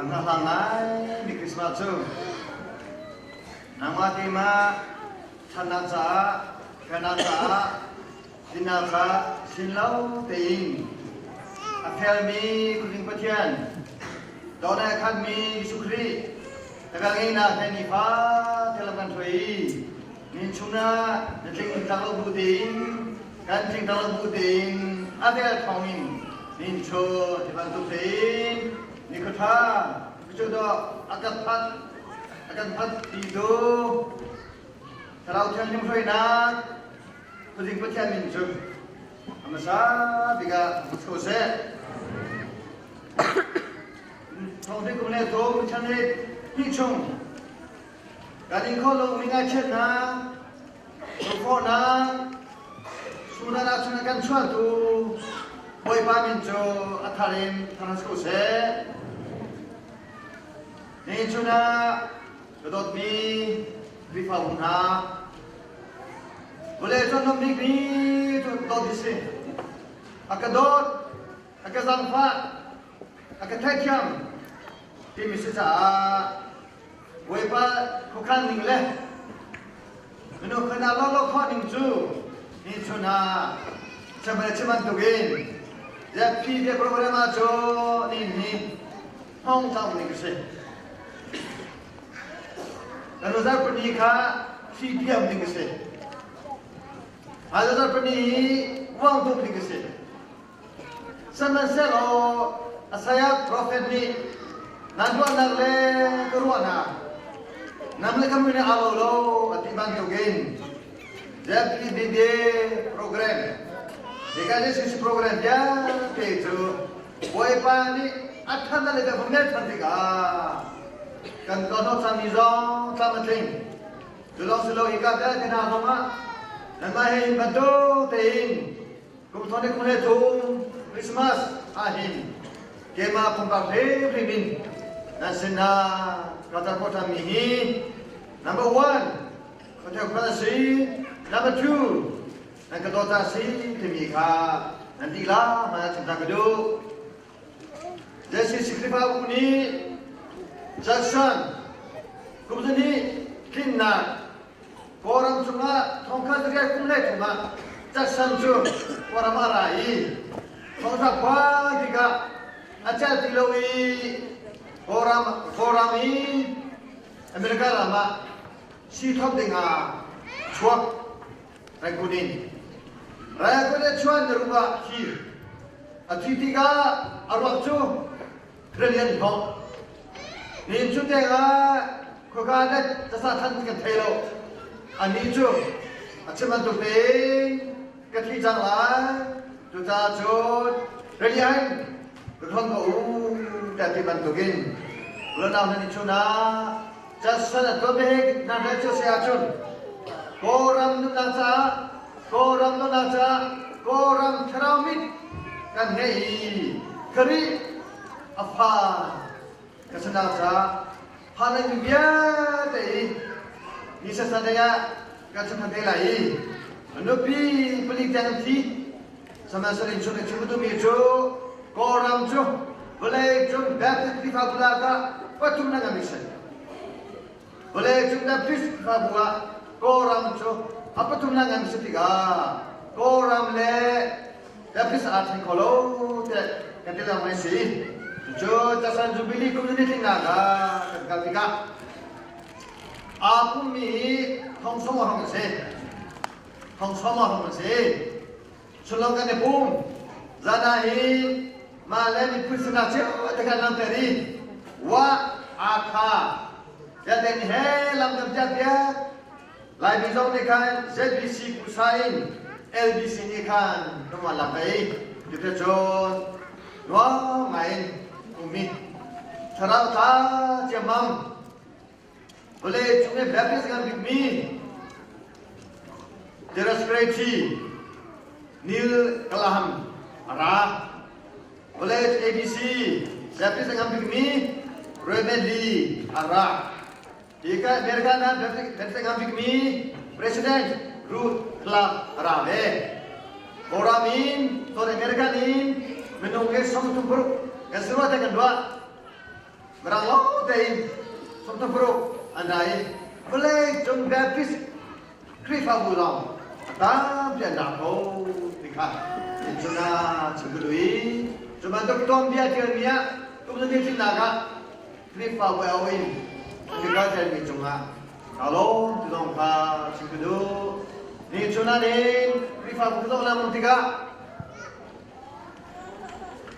Kan hngahhlang ngai mi Christmas cu nangmah keimah ṭhatnak caah, felnak caah, dinnak caah sin lo tein a felmi Khuazing Pathian, dawtnak a khatmi Jesuh Khrih na kan ngeihnak he nifa te lam kan hruai i min chungah na tling tak lo bu tein kan tling tak lo bu tein a vel thawngin min chu ti bantuk tein ni khuaṭha cu dawh a kan phanh a kan phanh ti tu Thlarau Thianghlim hruainak Khuazing Pathian min cu a hmasa bik ah hmu ko seh. Thawngthin kum le thum chan hi chung kan in kho lo mi ngaihchiatnak, lungfawhnak, sudan ah cun a kan chuahtu Bawipa min cu a thar in thar ko seh. Ni chun ah ka dawtmi Khrihfabu hna, vawlei cun nom bikmi cu dawt hi si. A ka dawt, a ka zaangfah, a ka theihthiam timi si caah Bawipa khuakhan ning le minung khuana lawlaw khawh ning cu ni chun ah chimale chim bantukin ZP te program ah cu ni ni hong cang ning si. Kan zarpani kha thi thiam ding a si. Hmaizarh zarpani hi uang tuk ding a si. Sihmanhsehlaw Isaiah profet nih nan ruahnak le ka ruahnak nam le ka mui nih aa lo lo a ti bantukin ZPBD program Legalization program vialte cu Bawipa nih a than le kan hmuh than tikah kan tuah cangmi zong tlam a tling. Cu lawng si lo hika vialte hna zongah nanmah he hin bantuk tein kum thong kum le thum Christmas ahhin keimah pumpak hrimhrim in nan sinah ka tar khawh ṭhanmi hi number one khuatheu khual a si, number two nan ka dawt a si timi kha nan lila hmai ah chim ka duh. ZCC Khrihfabu nih Jackson kum zahnih tlinnak Kawlram cungah thongkhat riat kum le thum ah Jackson cu Kawlram a ra i thongtla khua tikah a celh ti lo i Kawlram Kawlram i America ram ah sii thawk dingah chuak Rangoon in. Rangoon a chuan na ruh ah thi a thi tikah a ruak cu Rillian hlawh. Nihin cu tengah khuaka le tasa than kan thei lo. Anih cu a chim bantuk tein ka thi cang lai. Cucaah cun Rillian ka thawn ko u tiah ti bantukin ulanau nan i chun ah casan a tuan bik nan rel cu si ahcun Kawlram nunnak caah Kawlram nunnak caah Kawlram thlarau mit kan ngeih i Khrih a fa ka sinak caah phan mi vialte i ni sasane ah kan chim te lai i nupi pali tiang thi sihmanhsehlaw chung i chim duhmi cu Kawlram cu vawlei cung Baptist Khrihfabu lakah pathum na ngan si. Vawlei cung Baptist Khrihfabu ah Kawlram cu a pathum na ngan si tikah Kawlram le Baptist aa then kho lo tiah kan ti lengmang si. Cucu Casan Jubilee Community tlinnak ah kan kal tikah aa pummi hi thong sawm a hong si. Thong sawm a hong si. Sullam kan i pum. Zan ah hi mah le miphun sinah cio te kan langhter i wa akha vialte nih he lam kan piah piak. Laimi zong nih khan ZBC kusa in LBC nih khan kan wan lak i cuticun nuam ngai in ummi thlarau tha ciammam Vawlei cung i Baptist ngan bikmi Jairus Gracie, Neil Graham a ra. Vawlei ABC Baptist ngan bikmi Raymond Lee a ra. Hi ka America na Baptist ngan bikmi President Ruth Clark a ra ve. Kawlram in North American in minung he 36 kan si rua te kan ruah. Mirang lo tein 36 an ra i vawlei cung Baptist Khrihfabu zong a tampi an ra kho ti kha cun ah chim ka duh i cu bantuk tuanbia ṭialmi ah kum zan thimnak ah Khrihfabu au in America ṭialmi cungah kaa lawm ti zong kha chim ka duh. Ni chun ah nin Khrihfabu ka zoh lengmang tikah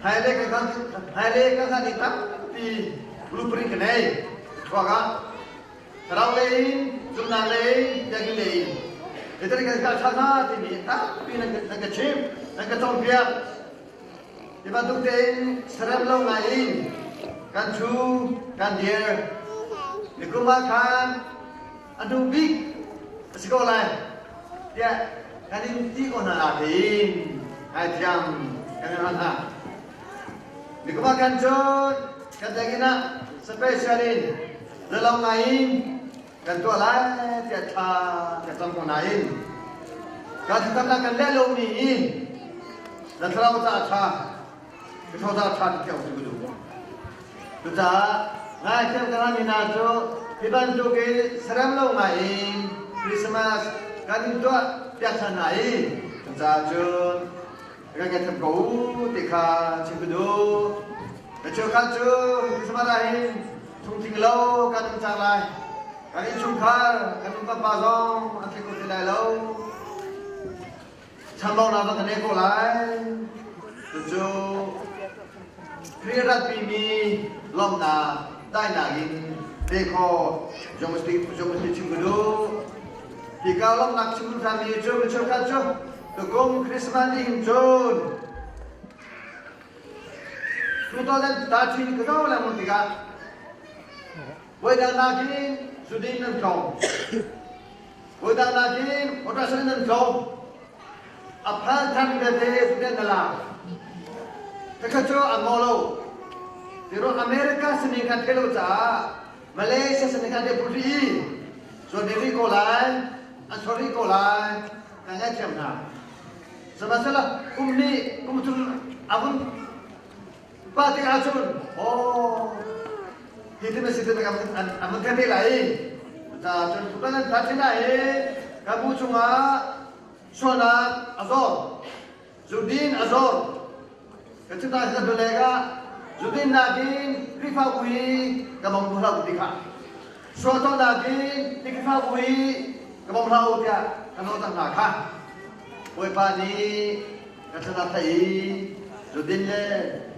hmailei kan hmailei kan khan i tampi blueprint ka nei. Thluak ah thlarau lei in, zumhnak lei in, biakinn lei in. Hitin kan kal ṭhan hna timi tampi nan ka chimh, nan ka cawnpiak. Hi bantuk tein serem lo ngai in kan ṭhu, kan dir. Nikum ah khan a hnu bik a si ko lai tiah kan in ti ko hna nain ngaithiam kan in hal hna. Nikum ah khan cun kan biakinn ah special in zalo ngai in kan tuah lai tiah thla kan cam ko nain kan thlacamnak kan leh lomi hi na thlarau caah ṭha ka thlarau caah ṭha ti thiam cu ka duh. Cucaah ngaithiam ka hal mi hna cu hi bantuk in serem lo ngai in Christmas kan in tuah piak ṭhan hna i cucaah cun kan ngaithiam ko u ti kha chim ka duh. Na cheukhat cu Christmas ah hin chungtling lo kan um cang lai. Kan innchungkhar kan nu kan pa zong an thei kho ti lai lo. Chambaunak zong kan nei ko lai. Cucu Khrih ratpimi lawmhnak daihnak in pe kho Jomasti chim ka duh. Hika lawmhnak chim duh mi cu mi cheukhat cu tukum Christmas ni hin cun 2013 ka zoh lengmang tikah voidang nakin zudin nan tlawm. Voidang nakin motorcycle nan tlawm. A phan than vialte zudin na la. Khakha cu an maw lo. Tiro America sining kan thei lo caah Malaysia sining kan thei put rih i zuan rih ko lai, an chuak rih ko lai, kan ngaithiam hna. Sihmanhsehlaw kum nih kum thum a vun pah tik ahcun aw hi ti na si ti an an vun thei te lai i cucaah cun tutan an that lai i kan bu chungah sualnak a zawr zudin a zawr ka chim ta sin le ka zudin nakin Khrihfabu hi ka bawm duh hlah ti kha sual tuah nakin Khrihfabu hi ka bawm hlah u tiah ka nawl cang hna kha Bawipa nih ka thlan a theih i zudin le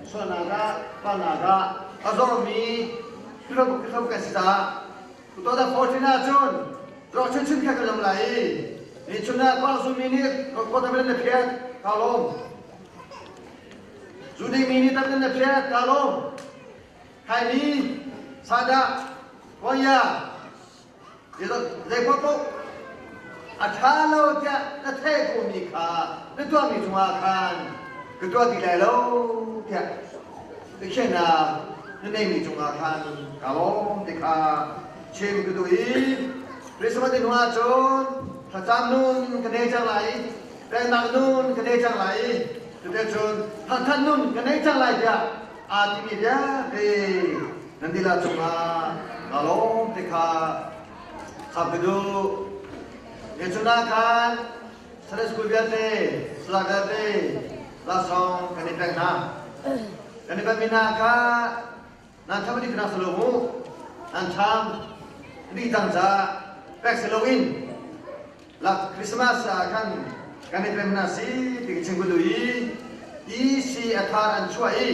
sualnak ah palnak ah a zormi Khrihfabu Khrihfabu kan si caah 2014 ahcun rawh chinchin kha kan lam lai i ni chun ah pa zummi nih kota na phiat ka lawm zuding mi nih tam na phiat ka lawm Khaini sadah koya Zei paohpaoh a ṭha lo tiah na theih komi kha na tuahmi cungah khan ka tuah ti lai lo tiah biakhiahnak na neihmi cungah khan kaa lawm ti kha chim ka duh i Christmas ni hnuah cun thlacam nun ka nei cang lai i peknak nun ka nei cang lai i cuticun thangṭhat nun ka nei cang lai tiah aa timi vialte nan dihlak cungah kaa lawm ti kha chap ka duh. Nichun ah khan Sunday school vialte, sala vialte laksawng kan i pek hna. Kan i pekmi hna kha nan tham dih hna silo mu. Nan tham dih cang caah pek si loin lak Christmas ah khan kan i pek hna si ti ka chim ka duh i EC a thar an chuah i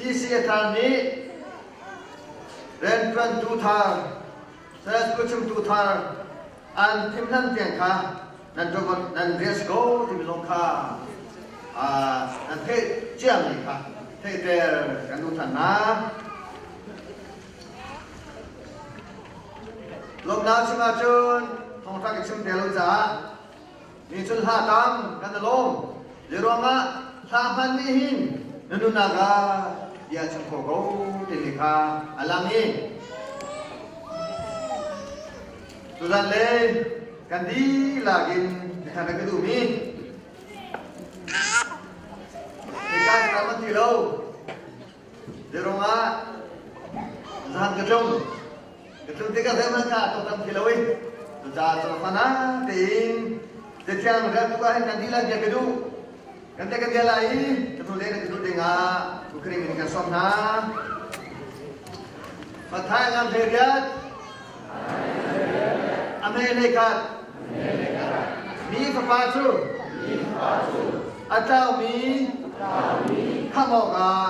EC a thar nih Rianṭuantu thar, Sunday chimtu thar an thim hlan tiang kha nan ṭuan nan rian si ko timi zong kha nan theih ciami kha theihter kan duh ṭhan hna. Lawmhnak chim ahcun thawngṭha ka chim te lo caah Mi cun hla tam kan i lawm. Zeiruangah hla hman nih hin na nunnak ah bia chim kho ko timi kha a lang i tuzan le kan dihlak in thang ka duhmi hika ka tam ti lo. Zeiruangah? Zahan ka tlung. Ka tlung tikah zeihmanh kha a tam ti lo i cucaah cu fana tein Cathiang reltu ah hin kan dihlak bia ka duh. Kan te kan bia lai i ka hnu le ka duh dingah Ukraine in kan sawm hna. Mathai ngam hlei riat. A hme hlei khat. Mi fapa cu a tlaumi khamh awkah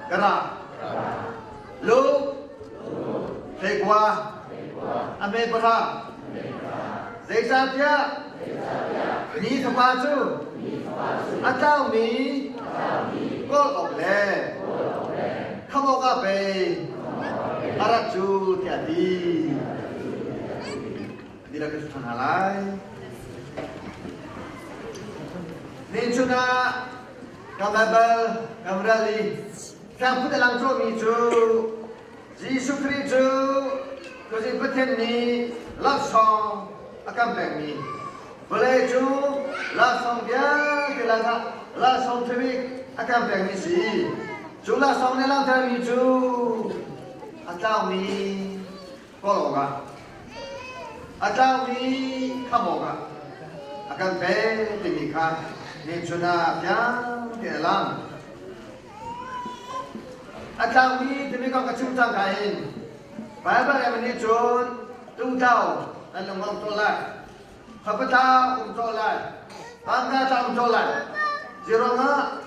ka ra. Luke hleikua a hme pahra. Zeicahtiah mi fapa cu a tlaumi kawl awk le khamh awkah pei a rat cu tiah a ti. Dihlak kan ṭhan hna lai. Nichun ah kan Baibal kan rel i Tlangphut a lang cawhmi cu Jesuh Khrih cu Khuazing Pathian nih laksawng a kan pekmi vawlei cu laksawng vialte lakah laksawng ṭhabik a kan pekmi si. Cu laksawng nih a langhtermi cu a tlaumi kawl awkah a tlaumi khamh awkah a kan pek timi kha nichun ah fiang tein a lang. A tlangmi timi kong ka chim cang ka in Baibal em nih cun tungtlau nan lungong taw lai, khapatla um taw lai, tangka tla um taw lai. Zeiruangah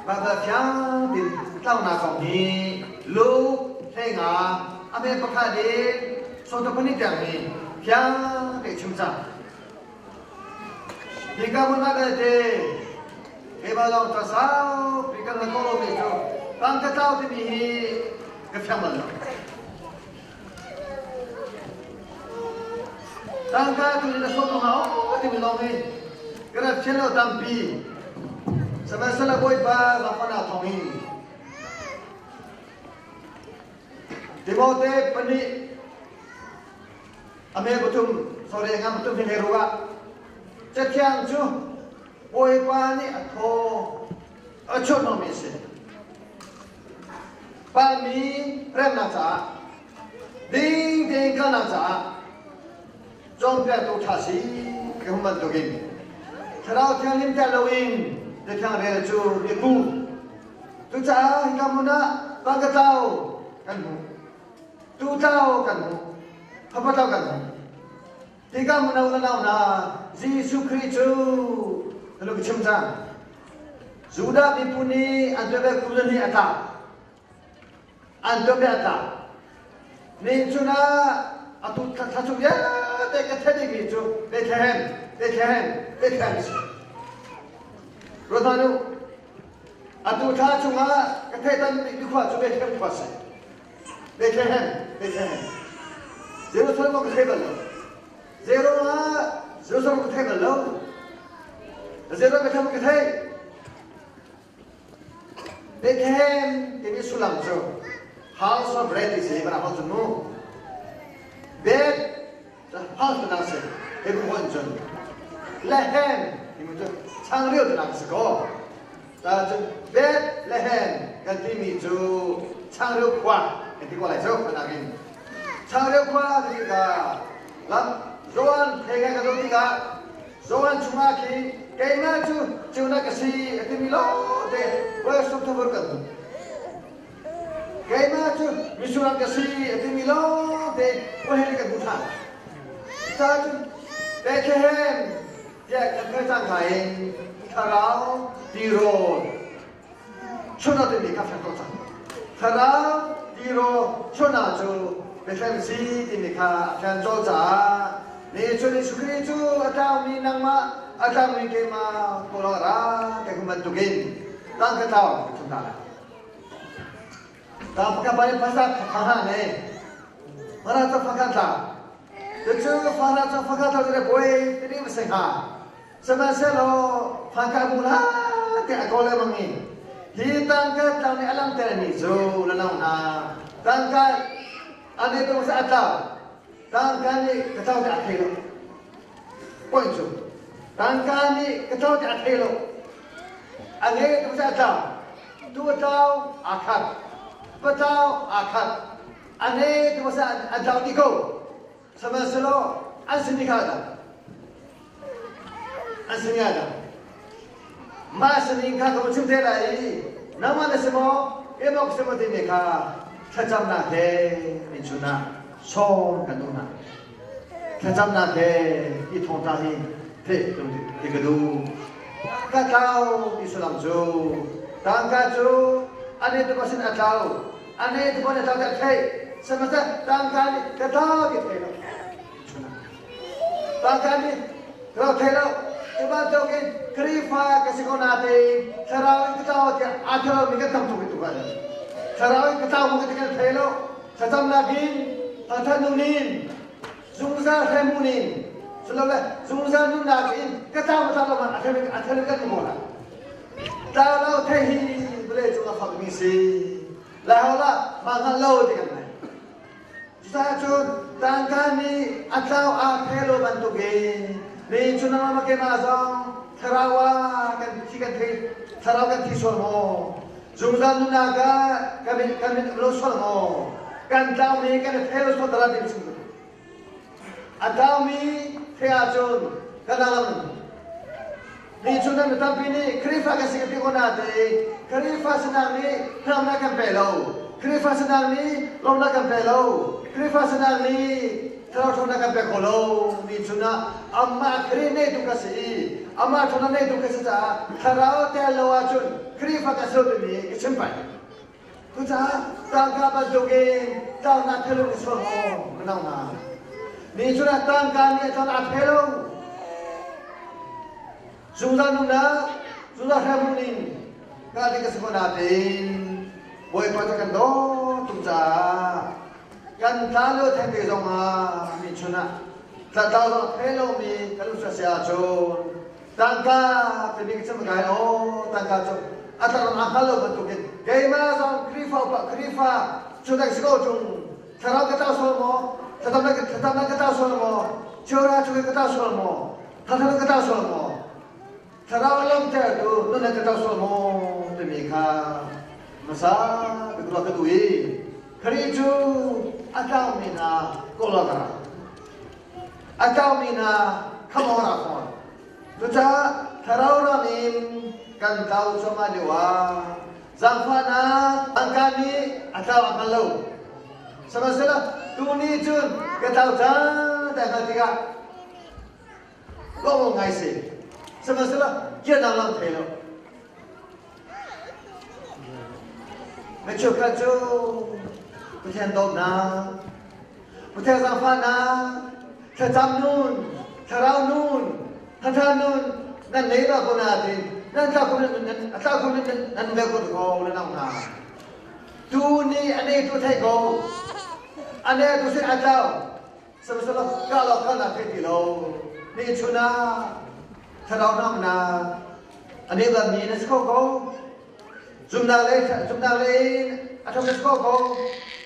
Baibal fiang tin tlaunak kong hi Luke hleinga a me pakhat in sawtapani tiang hi fiang te chim cang. Hika hmun ah belte keimah lawng ca saupi kan la kawh lomi cu tangka tlau timi hi ka fiang bal lo. Tangka tu in a sawt hnga o timi lawng hi ka rak fian lo tampi. Sihmanhsehlaw Bawipa zaangfahnak thawng in Timote pahnih A me pathum sorry nga pathum hi hlei ah Cathiang cu Bawipa nih a thaw a chuahhnawhmi a si. Palmi remnak caah, ding tein kalnak caah cawnpiaktu ṭha si ka hum bantukin Thlarau Thianghlim tel loin Cathiang rel cu biaku. Cucaah hika hmun ah pangkatlau kan hmuh. Tutlau kan hmuh. Phapatlau kan hmuh. Tikah mino le nau hna, Jesuh Khrih cu ka chim cang. Judah miphun nih an tuah kum hi a tlak. An tuah a tlak. Ni chun ah atu thla chung vialte ka theih dingmi cu Bethlehem, Bethlehem, Bethlehem si. Ruat hmanh u. Atu thla chungah ka theih tan bikmi khua cu Bethlehem khua si. Bethlehem, Bethlehem. Jerusalem ka thei bal lo. Zero ah Jerusalem ka thei bal lo. Zero Bethlehem ka thei. Bethlehem timi sullam cu House of Bread ti si mana hong cun mu. Beth house na si Hebrew hon cun Lehem timi cu changreu ti nak si ko. Cun Bethlehem kan timi cu changreu khua kan ti ko lai cu nakin changreu khua ti tikah lam Johan thei kan zoh tikah Johan chungah khi keimah cu ceunak ka si a timi lawngte verse thawr kan hmu. Keimah cu misual ka si a timi lawngte Wahel kan hmu ṭhan. Cucaah cun Bethlehem tiah kan thoi cang hna in thlarau tirawl chuna timi kha fiang ko cang. Thlarau tirawl chuna cu Bethlehem si timi kha a fian colh caah ni cu Jesuh Khrih cu a tlaumi nangmah a tlaumi keimah kawl ah ra te kum bantukin tang ka tlau ka chim hna lai. Ta ka bai phaisa pha ne. Mara ta pha tla. Cucu fara cu fakhat lo le buai timi a si hnga. Sihmanhsehlaw faka bu la te a kawl lengmang i hi tangka tlang nih a langhtermi cu na lo hna. Tangka a ne tung sa a tlau. Tangka nih ka tlau ti a thei lo. Point cu. Tangka nih ka tlau ti a thei lo. A ne tung sa a tlau. Tu a tlau aa khat. Patlau aa khat. A ne tu sa an tlau dih ko. Sihmanhsehlaw an sin i kha dah? An sin i dah? Mah sining kha ka chim te lai i nangmah na si maw, keimah ka si maw timi kha thlacamnak he innchun ah sawm kan duh hna. Thlacamnak he i thawngtha hi theih ti ka duh. Ka tlau ti sullam cu tangka cu a ne tu sin a tlau, a ne tu a tlau tiah theih. Sihmanhsehlaw tangka nih ka tlau ti thei lo. Tangka nih ka lo thei lo. Cu bantukin Khrihfa ka si ko natein thlarau in ka tlau tiah aa thei lomi kan tam tuk i tuk ah thlarau in ka tlau mu ka ti kan thei lo. Thlacamnak in, thangṭhat nun in, zungzal hremhmun in, silole zungzal nunnak in ka tlau ma tlau lo man a hrem a hrem kan maw la. Tlau lo thei hi vawlei cung a fakmi si. Lai ho lah mah hngal lo ti kan nei. Cucaah cun tangka nih a tlau aa phe lo bantukin mi cu nangmah keimah zong thlarau ah kan thi kan thei thlarau kan thi sual maw? Zungzal nunnak ah kan min kan min lo sual maw? Kan tlaumi kan i thei lo sual dara ding chung a tlaumi thei ahcun kan alam Mi cu nan mi tampi nih Khrihfa kan si kan ti ko natein Khrihfa sinak nih hnamnak kan pe lo. Khrihfa sinak nih lawmhnak kan pe lo. Khrihfa sinak nih thlarau ṭhawnnak kan pe kho lo. Mi chun ah amah Khrih neitu ka si i amah ṭhawnnak neitu ka si caah thlarau tel lo ahcun Khrihfa kan si lo timi ka chim peng. Cucaah tangka bantukin tlaunak thelo i sual maw ka nau hna. Mi cun ah tangka nih a tlawn aa phe lo. Zungzal nunnak, zungzal hremhmun in ka ding ka si ko natein Bawipa cu kan dawt tuk caah kan tla lio thengte zong ah mi chun ah tla zong a phe lomi kan um si ahcun Tangka timi ka chim kai aw tangka cu a tlaram a hngal lo bantukin keimah zong Khrihfa upa Khrihfa cu dang si ko ṭung thlarau ka tlau sual maw thlacam thlacamnak ka tlau sual maw chiora cu ka tlau sual maw thangthat ka tlau sual maw thlarau a lawmtertu nun ka tlau sual maw timi kha hmasa bik ruah ka duh i Khrih cu a tlaumi hna kawl awk a ra. A tlaumi hna khamh awk a ra fawn. Cucaah thlarau ram in kan tlau cuahmah lio ah zaangfahnak tangka nih a tlau a hngal lo. Sihmanhsehlaw tuni cun ka tlau cang ti a hngalh tikah lawmawm ngai si. Sihmanhsehlaw kianak lam thei lo. Na cheukhat cu Pathian dawtnak, Pathian zaangfahnak, thlacam nun, thlarau nun, thatha nun nan nei ba ko nain nan tla ko nan a tla ko nan nan ve ko ko na nang hna. Tu ni a nei tu thei ko. A nei tu sin a tlau. Sihmanhsehlaw ka lo kha na thei ti lo. Ni chun ah thlarau namnak a nei balmi na si kho ko. Zumnak le zumnak le a ṭhawng na si kho ko.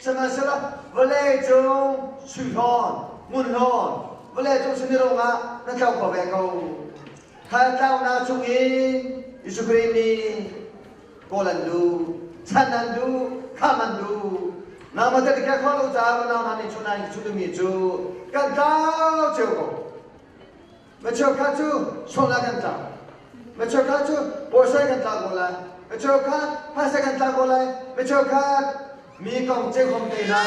Sihmanhsehlaw vawlei cung sui hlawn, ngun hlawn, vawlei cung suni ruangah na tlau kho ve ko. Kha tlaunak chungin Jesuh Khrih nih Kawl an duh, chan an duh, kham an duh. Nangmah te ka kho lo caah unau hna nih chun an chun cu kan tlau cio ko. Ma cheukhat cu sualnak kan tlau. Ma cheukhat cu puaisai kan tlau ko lai. Ma cheukhat phaisa kan tlau ko lai. Ma cheukhat mi kong cekhom te hna,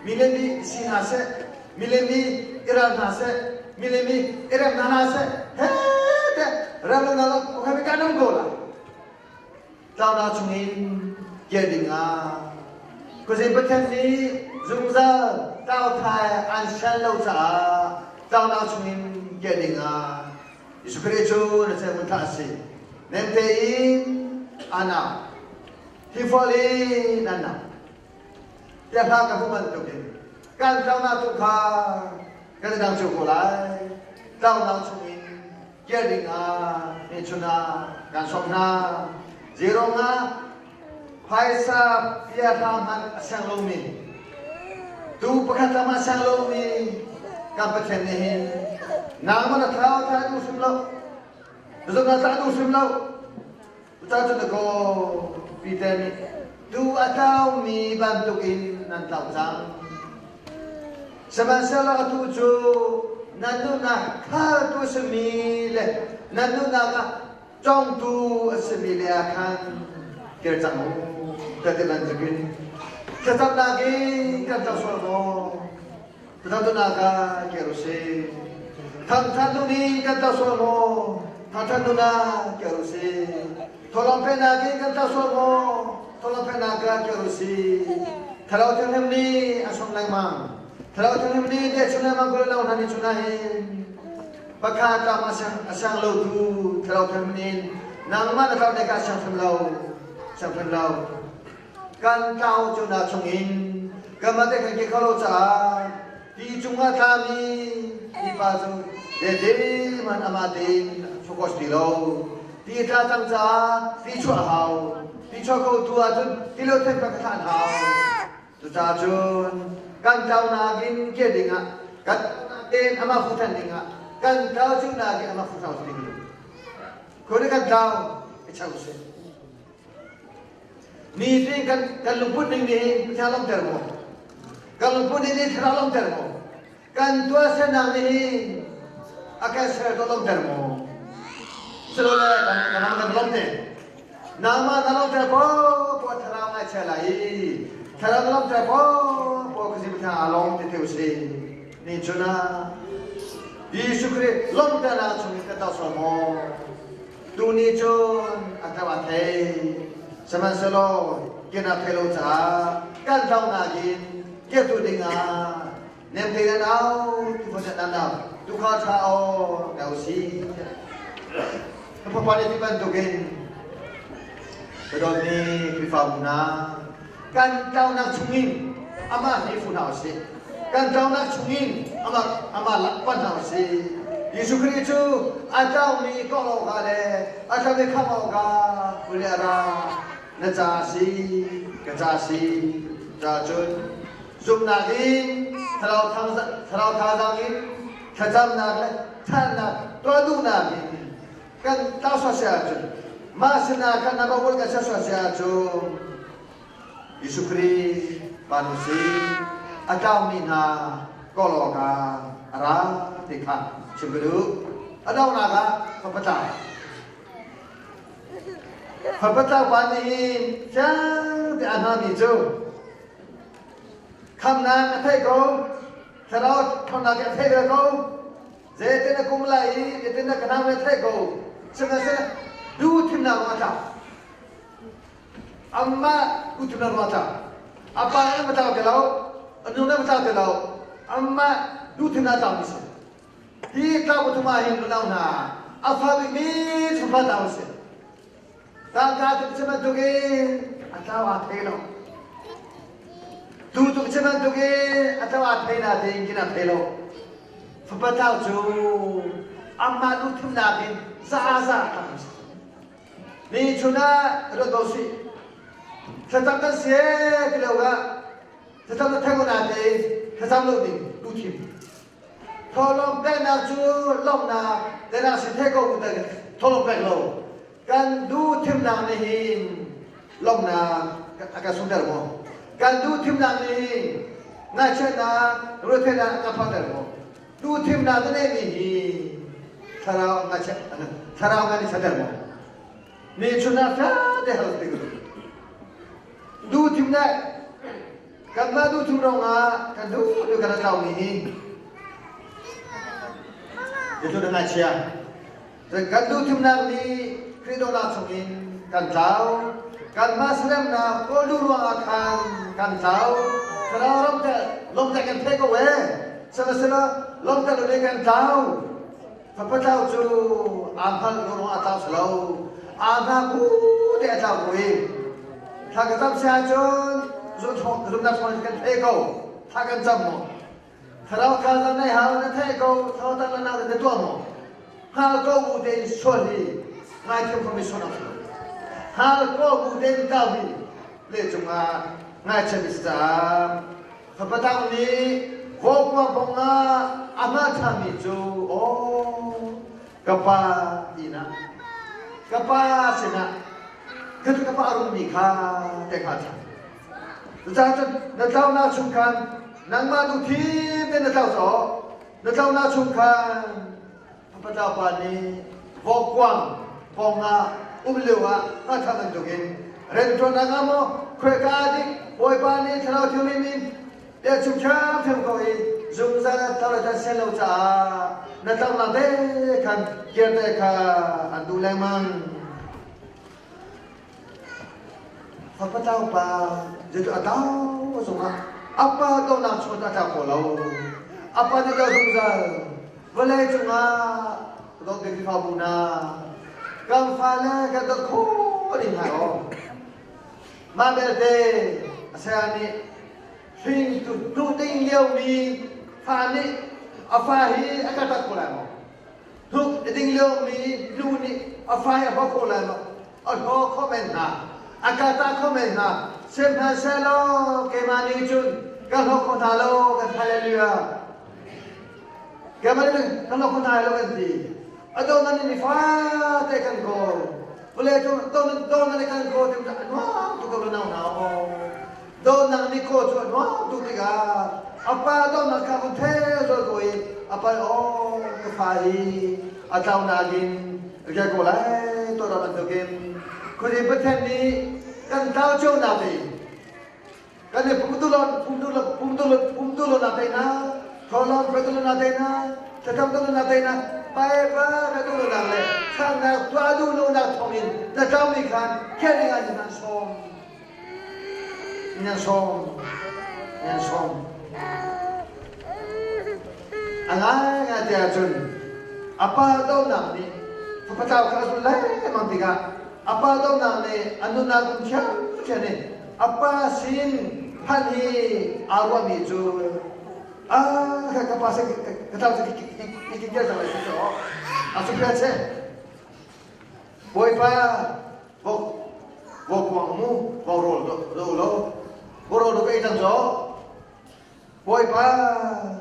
mi le mi si hna seh, mi le mi i ral hna seh, mi le mi i rem hna hna seh, he te rem lo na lo, kan um ko lai. Tlaunak chungin kir dingah Khuazing Pathian nih zungzal tlauthai an sian lo caah tlaunak chungin kir dingah Jesuh Khrih cu na ceu thlah a si. Nem tein an au. Hi fual in an au. Tiah hla ka hmuh bantukin kan tlaunak tu kha kan i dang cio ko lai. Tlaunak chungin Kir dingah nichun ah kan sawm hna. Zeirong ah phaisa pia hla hmanh a siang lomi, tuu pakhat lam a siang lomi kan Pathian nih hin nangmah na thlarau thla duh hrim lo, na zumhnak thla duh hrim lo. Cucaah cun na kaw Peter nih. Tuu a tlaumi bantukin nan tlau cang. Sihmanhsehlaw atu cu nan nunnak khaltu a simi le nan nunnak ah congtu a simi le ah khan kir cang u ka ti bantukin thlacamnak in kan tlau sual maw? Thlacamnak ah kir u sih. Thangṭhat nun in kan tlau sual maw? Thangṭhat nun ah kir u sih. Thawhlawm peknak in kan tlau sual maw? Thawhlawm peknak ah kir u sih. Thlarau Thianghlim nih a sawm lengmang. Thlarau Thianghlim nih bia chim lengmang ko lo hna ni chun ah hin pakhat lam a siang a siang lo tu Thlarau Thianghlim in nangmah na tlau nek ah siang hrim lo siang hrim lo kan tlau cu na chungin kanmah te kan ke kho lo caah ti cungah tlami mipa cu zeite hmanh amah tein focus ti lo. Ti tla cang caah ti chuah a hau. Ti chuah ko tu ahcun ti lo then ka thlan hau. Cucaah cun kan tlaunak in ke dingah kan tein amah fu than dingah kan tlau cu nakin amah fu thlau ding. Khua kan tlau i chang usih. Nitin kan kan lungput ning nih hin Pathian lawmter maw? Kan lungput ning nih thlarau lawmter maw? Kan tuahsernak nih hin a kan ser to lawmter maw? Silole kan kan ram kan lawm te. Nangmah na lawmter po po thlarau ngai chia lai i thlarau na lawmter po po khuzi Pathian aa lawm ti te usih. Ni chun ah Jesuh Khrih lawmternak chung in kan tau sual maw? Tuni cun a tlau a thei. Sihmanhsehlaw ken a thei lo caah kan tlaunak in kirtu dingah nemte nan au tufa nan au tukhal ṭha aw na si. Ka papa nih ti bantukin ka dawtmi Khrihfabu hna kan tlaunak chungin amah nih fu hna usih. Kan tlaunak chungin amah amah lakpan hna usih. Jesuh Khrih cu a tlaumi kawh awkah le a tlaumi khamh awkah kuli a ra. Na ca si, ka ca si. Ca cun zumhnak in thlarau thlarau thazaang in thlacamnak le thannak tuah duhnak in kan tlau sual ahcun mah sinah khan na va kan sual ahcun Jesuh Khrih pa nu si a tlaumi hna kawl awkah a ra ti kha chim ka duh. A donghnak ah fapa tlau. Fapa tlau pa nih hin fiang te a hngalmi cu khamnak a theih ko, thlarau ṭhawnnak a theih ve ko, zeitin na kum lai i zeitin na ka hnam a theih ko, sihmanhsehlaw duh thimnak a tlau. Amah utu na ruah cang. A pa na va tlau ti lo, a nu na va tlau ti lo, amah duhthim na tlau mi si. Hi tlau pathum ah hin unau hna, a fa bikmi chungkhar tlau si. Tangka tuk ci bantukin a tlau aa thei lo. Tu tuk ci bantukin a tlau aa thei na tein kin a thei lo. Fapa tlau cu amah duhthimnak in za za a tlau si. Ni chun ah ruat ko sih. Thlacam kan si ee ti lo ah thlacam na theng na te thlacam lo ding tu thim. Thawhlawm peknak cu lawmhnak tenak si the ko bu thawhlawm pek lo. Kan duh thimnak nih hin lawmhnak a kan sungter maw? Kan duh thimnak nih hin ngaihchiatnak ruathehnak a kan phakter maw? Duhthimnak na neihmi hi thlarau thlarau ngan i chater maw? Mi chunah fate hal ti Duhthimnak kanmah duhthim ruangah kan duh duh kan tlaumi hi Jesuh na ngaichia. Kan duhthimnak nih Khrih dawtnak chungin kan tlau. Kanmah seremnak kawl duh ruangah khan kan tlau. Thlarau ramte lawmte kan thei ko ee. Sihmanhsehlaw lawmte lo nih kan tlau. Fapa tlau cu aa hngalh lo ruangah a tlau si lo. Aa hna bu te a tlau ko i thla ka cam si ahcun zumhnak thawng kan thei ko. Thla kan cam maw? Thlarau kha zan nei hau na theih ko thlarau tan na na tuah maw hngal ko bu tein sual hi ngaithiam khomi sual a si hngal ko bu tein kau hi le cungah ngaithiam is caah fapatang nih vokua bong ah a hma ṭhami cu aw ka pa tina ka pa sinah. Kha cu ka pa a rummi kha te kha ṭha. Cucaah cun na tlaunak chung khan nangmah tu thim te na tlau caw na tlaunak chung khan Patlau pa nih vawkkuang pawng ah um lio ah hngatha bantukin rianṭuannak ah maw khuaika dik Bawipa nih Thlarau Thianghlim in bia chung ṭhiamṭhiam ko i zungzal an tlau le tan sian lo caah na tlaunak te khan kirte kha an duh lengmang. Fapatlau pa zeitu a tau zongah a pa tonak chung a tlau kho lo. A pa nih dah zungzal vawlei cungah dawt bik Khrihfabu hna kan fale kan dawt khawh ding hna aw. Mah belte a saya nih hringtu hnuh ding liomi fa nih a fa hi a ka tak ko lai maw? Hnuk a ding liomi nu nih a fa hi a hlaw kho lai maw? A hlaw kho men hna. A kata kho men hna. Sihmanhsehlaw keimah nih cun ka hlaw kho hna lo kan hallelujah. Keimah nih ka hlaw kho hna lo kan ti. A do nan ni fate kan kawl. Vawlei cung do do nan kan kawl ti a nuam tu ko nau nau. Dawtnak nih khaw cu a nuam tuk tikah a pa dawtnak kha vun thel zol ko i a pa aw ka fa hi a tlau nakin rial ko lai tuah bantukin khuazing Pathian nih kan tlau cio nak te kan i pumdulon pumdulon pumdulon pumdulon nak te na tholon pumdulon nak te na thlacam dulon nak te na Baibal ka duh nak le thlangnak tuah duh lo nak thawngin na tlaumi khan khiah ding ah nan sawm Nan sawm. Nan sawm. A ngaingai te ahcun a pa donak nih fapatlau kha a zulh lengmang tikah a pa donak nih a nunnak um ṭhiamṭhiam in a pa sin phanh hi aa ruahmi cu a ka pa sin ka tlau cu ki ki cang lai si cu a su phia che Bawipa vok vokuang mu vorawl do lo vorawl do ka ei cang zaw Bawipa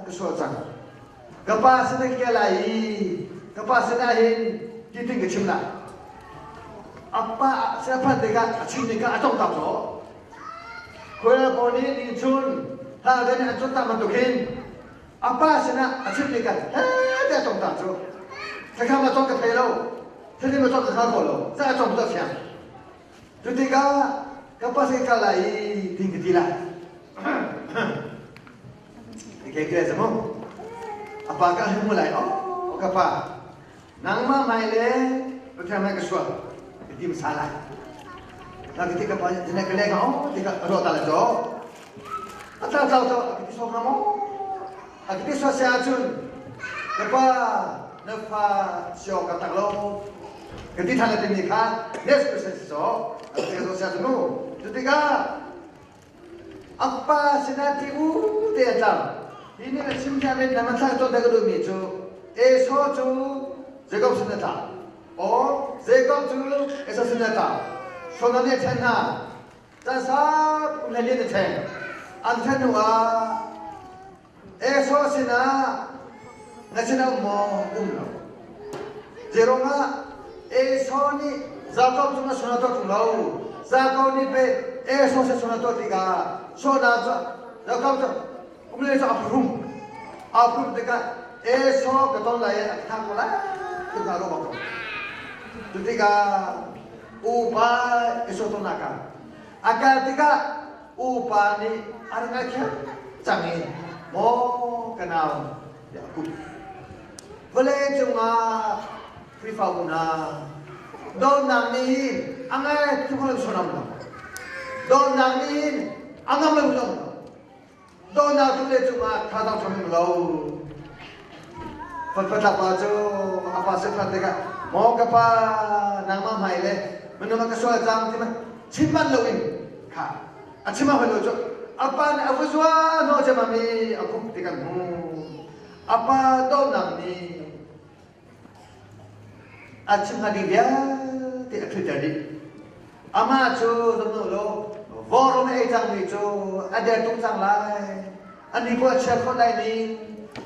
ka sual cang ka pa sin ka ke lai i ka pa sinah hin titin ka chim lai a pa sin a phanh tikah a chim tikah a tong tak zaw khual pawl nih ni chun hla den an chun tak bantuk hin a pa sinah a chim tikah he te a tong tak cu thlakham a tong ka thei lo thil ma cawk ka kho lo za a cawk tu fiang cu tikah ka pa se kal lai i tin ka ti lai ke ke zamu apa ka himu lai oh ka pa nangmah mai le pathian mai ka sual ka ti sa lai la ka ti ka pa jene ka le ka oh ti ka ro ta la jo ata tau to ka ti so ka mo A ka ti sual ahcun ka pa na fa sio ka tak lo ka ti than le timi kha next question si so a ti ka sual mu cu tikah a pa sinah ti u te a tlang hi nih na chim thiam in na man thlak ton ka duhmi cu Esau cu Jacob sin a tla or Jacob cu Esau sin a tla Shona nih a then hna Caan sau kum hlei a ṭheng. An ṭhen hnu ah Esau sinah na sinah um maw? Um lo. Zeiruangah Esau nih Jakob cung a suna tuah ṭung lo. Jakob nih pei Esau sin suna tuah tikah sawhnak cu Jakob cu kum le cu a phuhrum. A phuhrum tikah Esau ka ton lai i a ka thah ko lai ti kha ruah bak ko. Cu tikah upa Esau tonnak ah a kal tikah upa nih a rak ngaithiam cang i maw ka nau tiah a kup. Vawlei cungah Khrihfabu hna dawtnak nih hin a ngai tuk lo sonam lo. Dawtnak nih hin a ngam lo lo. Dawtnak tu le cungah thazaang ṭham lo. Fatfatlak pa cu a pa sifat tikah maw ka pa nangmah hmai le minung ka sual cang ti ma chim manh loin kha a chim a hoi lo cu a pa nih a va zua hnawh cem i a khup ti kan hmu a pa dawtnak nih A chim hnga ding vialte a ṭhutter dih. Amah cu zumh law vawlrum a ei cangmi cu a der tuk cang lai. A ni a chia khawh lai ning,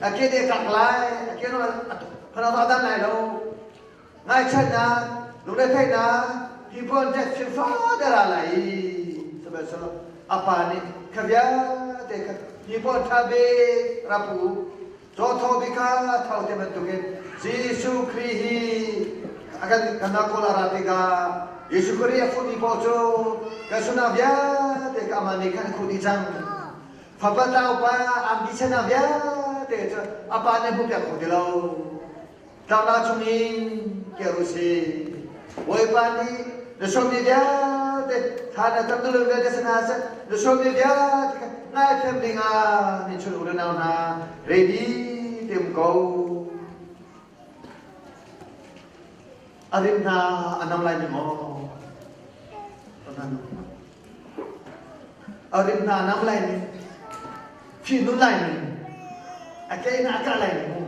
a ke a kak lai, a ke a phan a dan lai lo. Ngaihchiatnak, lungretheihnak, hi Hi puan ṭek hrimfa dara lai i sihmanhsehlaw a pa nih kha vialte kha hi puan ṭha bik rak pu u. Caw bik kha tho ti bantukin Jesuh Khrih hi a kan kan kawl a ra tikah Jesuh Khrih a fuhmi paoh cu kan sualnak vialte kha amah nih khan a khuh dih cang. Fapa tlaupa angki chiatnak vialte cu a pa nih a hmuhpiak kho ti lo. Tlangla chungin kir u sih. Bawipa nih na sualmi vialte thla na cam dulun vialte si hna seh na sualmi vialte kha ngaithiam dingah min chun u le nau hna ready te um ko. A rim hna a nam lai mi maw? A rim hna nam lai ning, thi nun lai ning, a ke in a kah lai ning mu.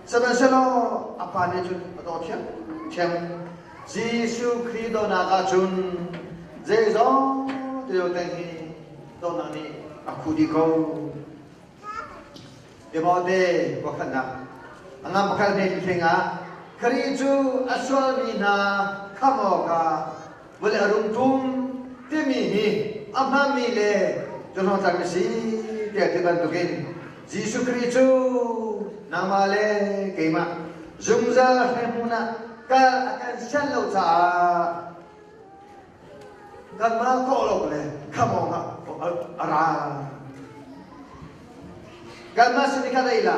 Sihmanhsehlaw a pa nih cun a daw thiam thiam. Jesuh Khrih dawtnak ah cun zeizong te teng hi dawtnak nih a khuh dih ko. Timote pakhatnak a ngam pakhat hme hleng ah Khrih cu a sualmi hna khamh awkah vawlei a rung ṭum timi hi a hmaanmi le cuhlawngtlak a si tiah ti bantukin Jesuh Khrih cu nangmah le keimah zungzal hremhmun ah kal a kan sianh lo caah kanmah kawh le khamh awkah a ra. Kanmah sin i kha rei la.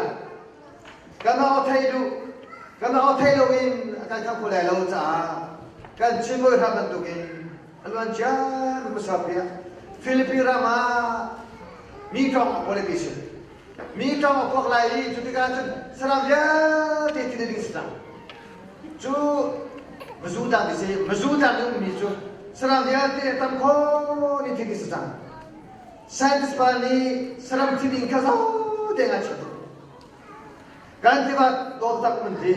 Kanmah aw thei duh. Kanmah aw thei loin a kan khamh kho lai lo caah kan Chin bawi hram bantukin a luan cia mi hmasa piah Philippi ram ah mi ṭawng a politician mi ṭawng a puak lai i cu tikah cun saram vialte thi ding si cang. Cu mazu tang ti si mazu tang i ummi cu saram vialte tam kho ni thi si cang. Scientist pa nih saram thi ding kha zo te ngai chiat kan tiva dawt tak mun ti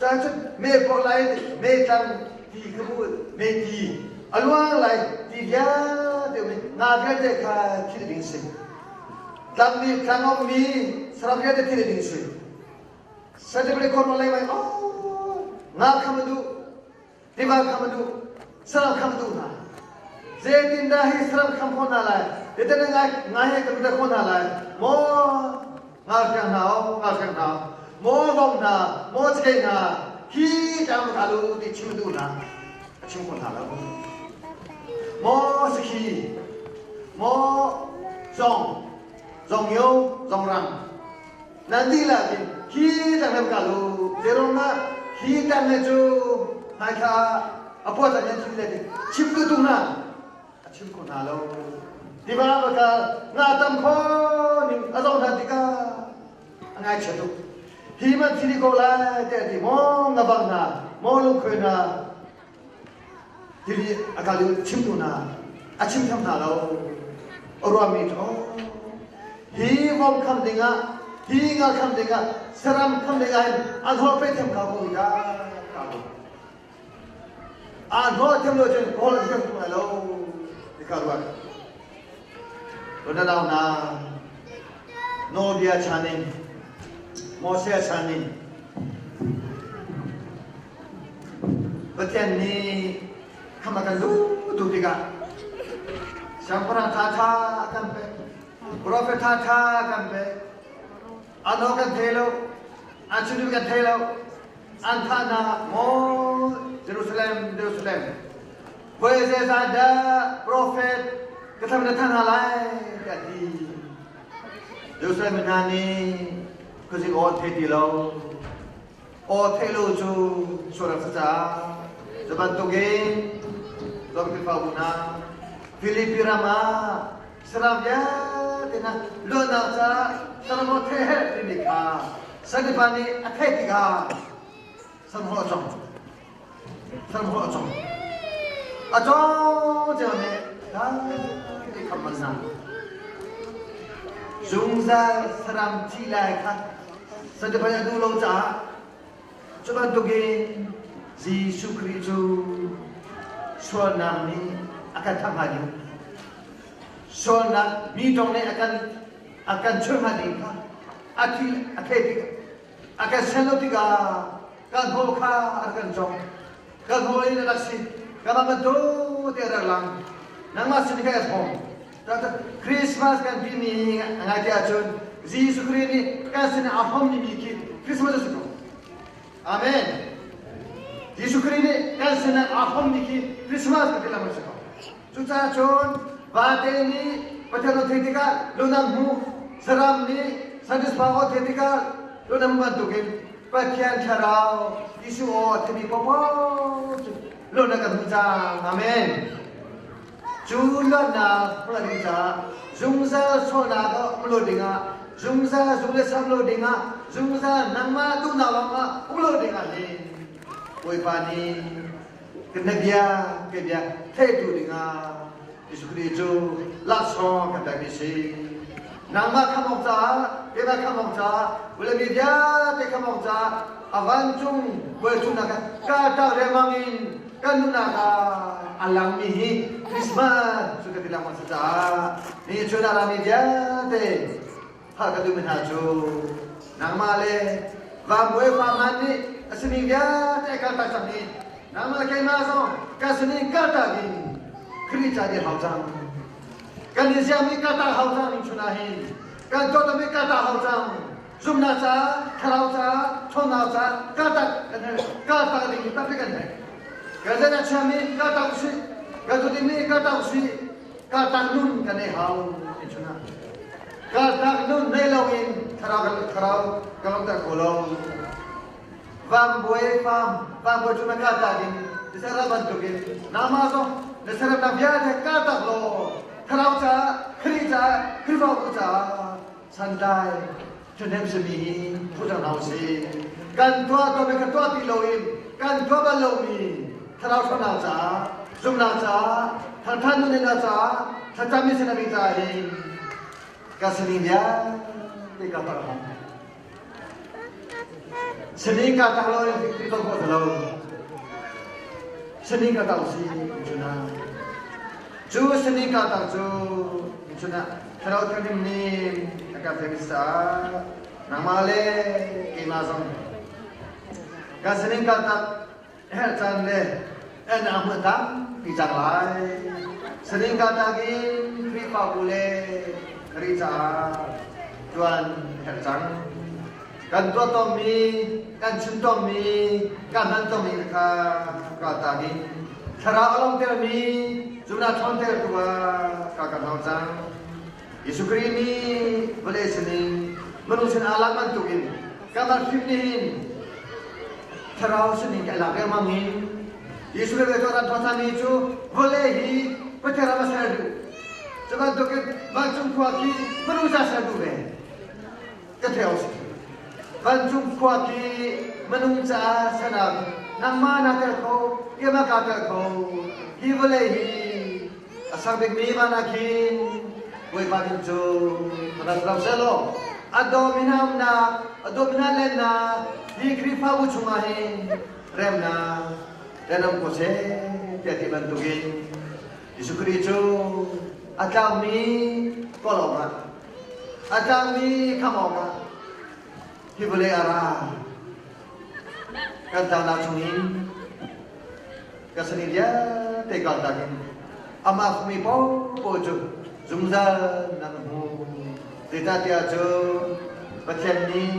cun cun me puak lai me tlang ti kha bu me ti a luang lai ti vialte mi nga vialte kha thil ding si tlang mi tlang om mi saram vialte thil ding si Certificate khor lei mai oh nga kha ma duh tiva kha ma duh saram kha ma duh hna zeitindah hi saram kham kho hna lai zeitin ngai ngai he kan kho hna lai maw ngal hrang hna o ngal hrang hna maw vom hna maw chei hna hi tang ka lu ti chim duh hna a chim kho hna lo maw sakhi maw zong zong yo zong rang Nan dihlak in hi tang he kal u. Zeruang ah hi tang he cu hmaithla a puat ah nan thil le chim tu tu hna a chim kho hna lo. Tiva va kal nga tam kho ning a zong hna tikah a ngaihchia tuk. Hi man thili ko lai te a ti maw nga bang hna maw lungkhoi hna Tili a kal i chimtu hna a chim tham hna lo. A ruahmi cu hi vom kham dingah hi nga kham dingah saram kham dingah hin an hol pe thiam kha ko ya ka lo. An hol thiam lo cun hol thiam tung lai lo ti ka ruat. Ronaldo na nawlbia chan in Moses chan in Pathian nih kham a kan duh tuk tikah siangpahrang ṭhaṭha a kan pek, profet ṭhaṭha a kan pek. An aw kan thei lo, an chim kan thei lo, an thah hna maw Jerusalem, Jerusalem. Voi zeizah dah profet ka thlam na thah hna lai tiah a ti. Jerusalem hna nih khuazing aw an thei ti lo. Aw theih lo cu sual a si caah cu bantukin zong Khrihfabu hna Filipi ram ah saram vialte hna luatnak caah saram aw theih herh timi kha sanipa nih a theih tikah saram a cong saram a cong a cong cio nih dai kham man hna zungzal saram thi lai kha Satipai a duh lo caah cu bantukin Jesuh Khrih cu sualnak nih a kan thah hnga ding sualnak mi tong nih a kan a kan chuah hnga ding kha a thi a thei tik a kan sel lo tikah kan haw kha a kan cong kan haw in a rak si. Kanmah bantuk te rak lang. Nangmah sin ka thawng. Christmas kan timi ngai te ahcun Jesuh Khrih nih kan sin a hrawmmi mi khi Christmas a si ko. Amen. Jesuh Khrih nih kan sin ah aa hrawmmi khi Christmas kan ti lengmang si ko. Cucaah cun vate nih Pathian aw theih tikah lunam hmu, saram nih Sunday aw theih tikah lunam bantukin Pathian thlarau Jesuh aw a theimi paohpaoh cu lun a kan hmu cang. Amen. Cu luatnak hmuh ding caah zungzal sualnak ah um lo dingah, zungzal zung le sam lo dingah, zungzal nangmah duhnak lawngah um lo dingah hin Bawipa nih na bia ka bia theihtu dingah Jesuh Khrih cu laksawng kan pekmi si. Nangmah khamh awk caah, keimah khamh awk caah, vawlei mi vialte khamh awk caah a vancung buaichungnak ah kaltak riangmang in kan nunnak ah a langmi hi Christmas cu kan ti lengmang si caah ni chun a rami vialte hal ka duhmi hna cu nangmah le vanbawi fa nih a simi vialte kaltak cang ni nangmah le keimah zong kan sinin kaltak in Khrih ca dir hau cang kan i ziami kaltak hau cang ning chun ah hin kan tuahmi kaltak hau cang zumnak ca thlarau ca ṭhawnnak ca kaltak kan herh kaltak ding hi tampi kan herh kan zan a chiami kaltak usih kan zudimi kaltak usih kaltak nun kan ei hau ning chun ah kaltak nun nei loin thlarau kan thlarau kan lawmter kho lo Vangbuai fam vangbuai cu na kaltak in na bantukin nangmah zong na seremnak vialte kaltak law thlarau caah Khrih caah Khrihfabu caah santlai ṭhahnem simi hi phu cang hna usih. Kan tuah tuahmi kan tuah ti loin kan tuah bal lomi thlarau ṭhawnnak caah zumhnak caah thangṭhat nunnak caah thlacammi sinami caah hin ka sining vialte ka tak hna. Sining ka tak lo in fikri to khawh lo. Sining ka tak si cuna. Cu sining ka tak cu cuna thlarau thianghlim nih a kan fek caah nangmah le keimah zong kan sining ka tak herh caan le en a hmuh tampi cang lai. Sining ka tak in Khrihfabu le Khrih caah ṭuan herh cang. Kan tuah tawnmi, kan chim tawnmi, kan hman tawnmi kha kaltak in thlarau a lawmtermi zumhnak ṭhawntertu ah ka kan hau cang. Jesuh Khrih nih vawlei sinin minung sin aa lak bantukin kanmah hrim nih hin thlarau sinin kan lak lengmang in Jesuh Khrih le Jordan thawthanmi cu vawlei hi Pathian ram a ser duh. Cu bantukin vancung khua khi minung ca ser duh ve. Ka theo si. Vancung khua khi minung caah sanak nangmah na tel kho, keimah kaa tel kho. Hi vawlei hi a sang bikmi van ah khin Bawipa min cu rak ram sehlaw a dawmi hna umnak, a dawmi hna lennak hi Khrihfabu chungah hin remnak kan um ko seh tiah ti bantukin Jesuh Khrih cu a tlaumi kawl awkah a tlangmi khamh awkah hi vawlei a ra. Kan tlangnak chungin ka sani vialte kaltak in amah mi paohpaoh cu zungzal nan hmu. Zeicahtiah cun Pathian nih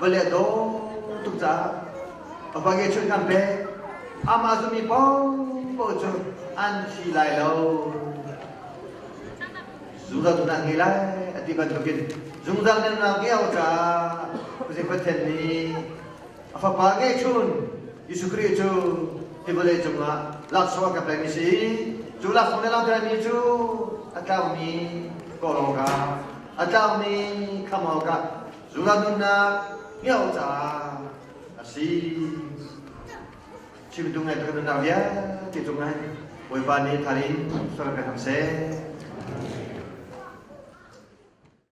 vawlei a dawt tuk caah a fa ke chuih kan pek. Amah zummi paohpaoh cu an thi lai lo. Zungzal tu nan ngei lai a ti bantukin zungzal nunnak ngei awk caah Pathian Pathian nih a fapa ngeihchun Jesuh Khrih cu hi vawlei cungah laksawng a kan pekmi si. Cu laksawng le langhtermi cu a tlaumi kawl awkah, a tlaumi khamh awkah zungzal nunnak ngeih awk caah a si. Chimtu ngai kan nunnak vialte cungah Bawipa nih thar in sual kan ham seh.